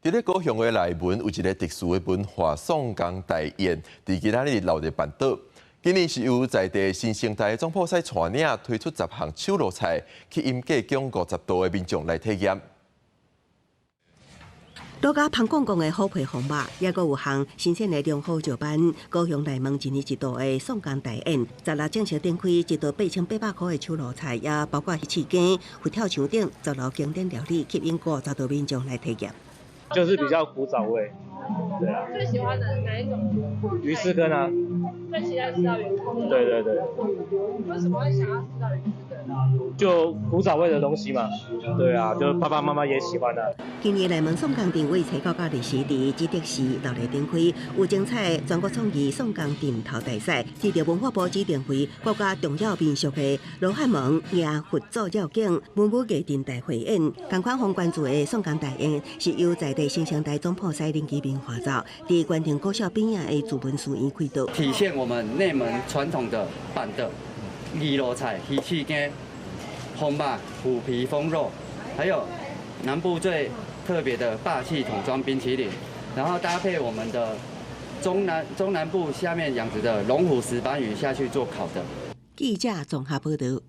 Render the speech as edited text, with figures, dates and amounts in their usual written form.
佇咧高雄的內門有一个特殊的文化宋江大宴，佇今仔日鬧熱辦桌。今年是由在地新生代的總鋪師帶領推出10項手路菜，吸引過港50度的民眾來體驗。滷甲芳光光的虎皮風肉，抑閣有項新鮮的龍虎石斑。高雄內門一年一度的宋江大宴，16正式展開一道8800箍的手路菜，也包括魚翅羹、佛跳牆等十道經典料理，吸引50度民眾來體驗。就是比較古早味，對啊。最喜歡的哪一種？魚翅羹啊。最期待吃到魚翅羹。對對對。為什麼會想要吃到魚翅羹？就古早味的東西嘛，對啊，就爸爸媽媽也喜歡啊。今年內門宋江陣為初九到20佇志德市鬧熱展開，有精彩全國創意宋江陣頭大賽，得著文化部指定為國家重要民俗的羅漢門迎佛祖繞境文武藝陣大匯演。仝款予人關注的宋江大宴是由在地新生代總鋪師林基明化造，佇關亭國小邊仔的祖文書院開桌，體現我們內門傳統的辦桌二路菜、魚翅羹、風肉、虎皮風肉，還有南部最特別的霸氣桶裝冰淇淋，然後搭配我們的中南部下面養殖的龍虎石斑魚下去做烤的。記者綜合報導。